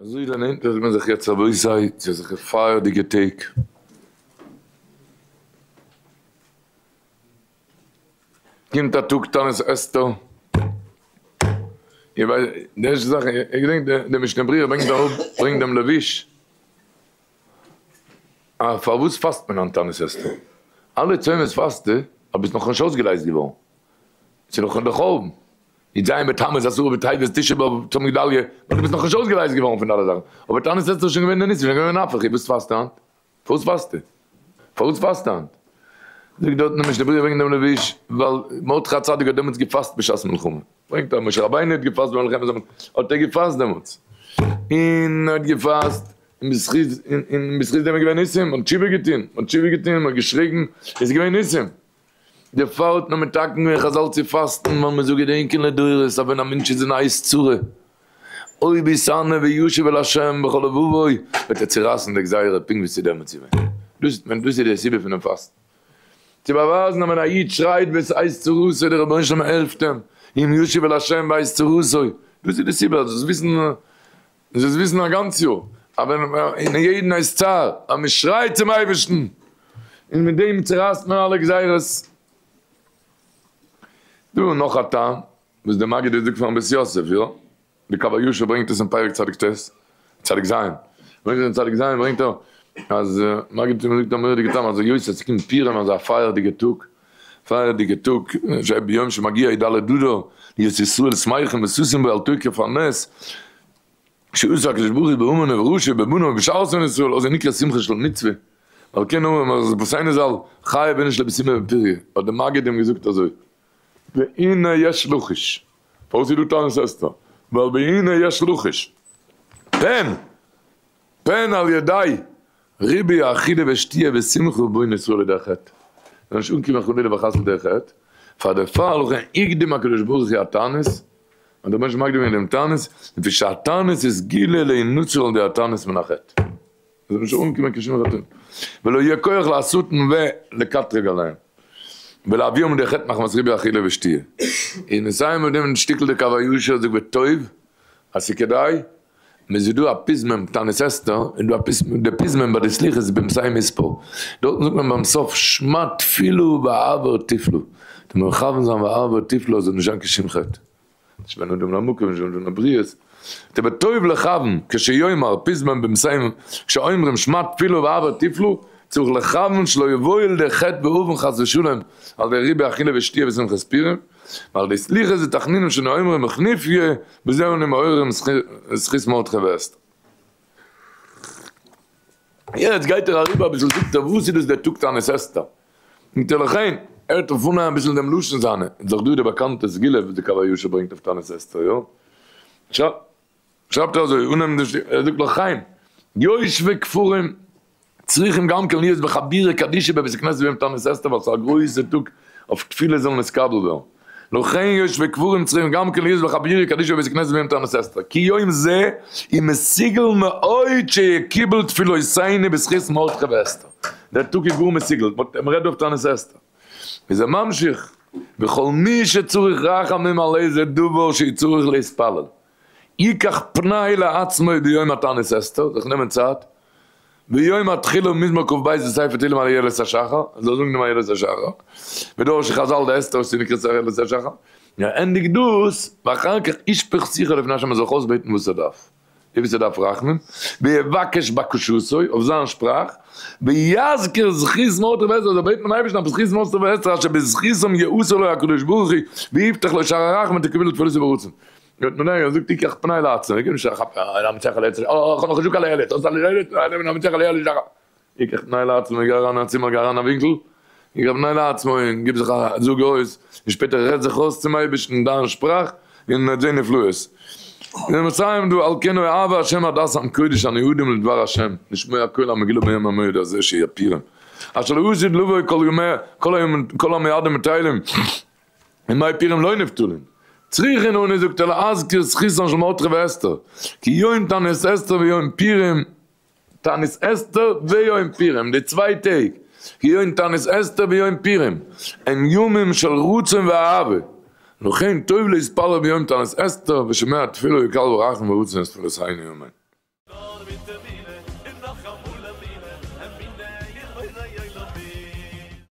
אזוי דערנענטערט מען זיך יעצט רבותי צו אזעלכע פייערדיגע טעג. קומט א טאג תענית אסתר, איר ווייסט די ערשטע זאך, איר געדענקט די משנה ברורה ברענגט אראפ, ברענגט דעם לבוש, אז פארוואס פאסט מען היינט תענית אסתר? אלע צומות פאסטו אבער ביסט נאכנישט אויסגעלייזט געווארן, ס'איז נאך אין די חורבן, י ז בתמוז אסור בטבת תשעה באב צום גדליה, ווייל דו ביסט נאכנישט אויסגעלייזט געווארן פון די אלע זאכן, אבער תענית אסתר איז שוין געווען די ניסים, שוין געווען נהפוך הוא, וואס פאסטו היינט? פארוואס פאסטו? פארוואס פאסטו היינט? זאגט דארט אין משנה ברורה וועגן דעם לבוש, ווייל מרדכי הצדיק האט דעמאלטס געפאסט בשעת מלחמה, ברענגט ער משה רבינו האט געפאסט ביי מלחמת המלחמה, האט ער געפאסט דעמאלטס, און ער האט געפאסט, און בזכות און בזכות דעם איז געווען ניסים, מען האט תשובה געטון, מען האט תשובה געטון, מען האט געשריגן, עס איז געווען ניסים. דערפאר האט מען מתקן געווען חזל צו פאסטן, ווייל מען זאל געדענקען לדורות אז ווען א מענטש איז אין עת צרה, אויב יתענה וישוב אל ה' בכל לבבו, וועט ער צורייסן די גזירה פונקט ווי ס'איז דעמאלטס געווען. דאס מיינט דאס איז די סיבה פונעם פאסטן. צו באווייזן אז ווען א איד שרייט בעת צרתו דער רבונו של עולם העלפט אים, אם ישוב אל ה' בעת צרתו, דאס איז די סיבה, זאלסט וויסן זאלסט וויסן א גאנץ יאר, אז ווען אין יעדן עת צר, אז מען שרייט צום אייבערשטן, און מיט דעם צורייסט מען אלע גזירות. דא נאך א טעם וואס דער מגיד האט געזאגט פארן בית יוסף, יא, די קב הישר ברענגט עס אין פרק צדיק ט', צדיק ז', ברענגט עס אין צדיק ז' ברענגט ער אז מגיד האט אים געזאגט א מורא'דיגע טעם אז היות עס קומט פורים אזא פייערדיגע טאג, פייערדיגע טאג, ביום שמגיע י ד אדר, להיות ישראל שמחים וששים בו על תוקף הנס, שעשה הקדוש ברוך הוא בהמן וברשע ובבנו ובשאר שונאי ישראל, אז זה נקרא שמחה של מצוה, ועל כן אמרו רבותינו זל, חייב איניש לבסומי בפוריא, האט דער מגיד אים געזאגט אזוי, והנה יש לחש, פארוואס איז דא תענית אסתר? ווייל והנה יש לחש, פן! פן על ידי ריבוי האכילה ושתיה ושמחה ובאין ישראל לידי חטא, זאל נישט אנקומען חלילה וחס לידי חטא, פאר דערפאר לכן הקדים הקדוש ברוך הוא התענית, האט דער מענטש מקדים געווען דעם תענית, לפי שהתענית איז סגולה להינצל על ידי התענית מן החטא, זאל נישט אנקומען קיין שום חטאים, ולא יהיה כח לשטן ולקטרג עליהם, ולהביאם לידי חטא מחמת ריבוי אכילה ושתיה. און מסיים מיט דעם שטיקל די קב הישר זאגט וטוב אז ס'כדאי מען איז דא א פזמון תענית אסתר און דא א פזמון די פזמון ביי די סליחות איז במסיים מספר דארטן זאגט מען ביים סוף שמע תפילה בעבור תפלה טאר מען מכוון זיין בעבור תפלה אז זאל נישט זיין קיין שום חטא נישט בין אדם למקום נישט בין אדם לבריות וטוב לכוון כשיאמר פזמון במסיים כשאומרים שמע תפילה בעבור תפלה צריך לכוון שלא יבוא לידי חטא ועוון חס ושלום על ידי ריבוי אכילה ושתיה ושמחת פורים ווייל די סליחות ותחנונים שאנו אומרים בחניפיא בזה אנו מעוררים זכות מרדכי ואסתר. יעצט גייט ער אריבער אביסל זאגט ער וואס איז דאס דער טאג תענית אסתר? זאגט ער לכן הערט אויף אנהייבן אביסל דעם לשון זיינע, איז דאך דא די באקאנטע סגולה וואס די קב הישר ברענגט אויף תענית אסתר, יא? שרייבט ער אזוי אנהייבן די שטיקל, ער זאגט לכן יושבי כפרים צריכים גם כן להיות בחבורה קדישא בבית הכנסת ביום תענית אסתר ווייל ס'איז א גרויסע טאג אויף תפילה זאל נתקבל ווערן, לכן יושבי כפרים צריכים גם כן להיות בחבורה קדישא בבית הכנסת ביום תענית אסתר כי יום זה הוא מסוגל מאוד שיקבל תפילותינו בזכות מרדכי ואסתר, דער טאג איז גאר מסוגל, מ'רעדט דא אויף תענית אסתר. איז ער ממשיך, וכל מי שצריך רחמים על איזה דבר שצריך להתפלל, ייקח פנאי לעצמו ביום התענית אסתר, זיך נעמען צייט, ביום התחילה מזמור כ"ב בספר תהילים על איילת השחר, ער זאל זאגן דעם איילת השחר, בדור שחזל די אסתר וואס איז נקראת איילת השחר, און ער ענדיגט דאס, ואחר כך ישפך שיחו לפני ה' ער זאל זיך אויסבעטן וואס ער דארף. ווי ס'דארף רחמים, ויבקש בקשתו, אויף זיין שפראך, ויזכיר זכות מרדכי ואסתר, זאל בעטן דעם אייבערשטן אויף זכות מרדכי ואסתר אשר בזכותם יעשה לו הקדוש ברוך הוא ויפתח לו שער הרחמים ותקבל תפילתו ברצון. גייט מען אהער, זאגט ייקח פני לעצמו, גיב נישט א כאפ, למנצח על יצר, אה, כ'האב נאך נישט געזאגט על הילד, האסט על הילד, למנצח על הילד, ייקח פני לעצמו, גיי אריין אין א צימער, גיי אריין אין א ווינקל, ייקח פני לעצמו און גיב זיך א זאג אויס, און שפעטער רעד זיך אויס צום אייבערשטן אין דיין שפראך, און מ'וועט זען נפלאות. און מסיים דא, על כן אוהב ה' עדת עם קודש הנועדים לדבר ה', לשמוע קול המגילה ביום המועד הזה שיהיה פורים, אשר לעתיד לבוא כל ימי כל היום כל המועדים בטלים, ימי פורים לא נבטלים. צריכין אנו זאגט ער להזכיר זכותן של מרדכי ואסתר, כי יום תענית אסתר ויום פורים, תענית אסתר ויום פורים, די צוויי טעג, כיום תענית אסתר ויום פורים, הם ימים של רצון ואהבה, לכן טוב להתפלל ביום תענית אסתר ושומע תפילה יקל ורחום ורצון את תפילותינו אמן. מיט אמונה.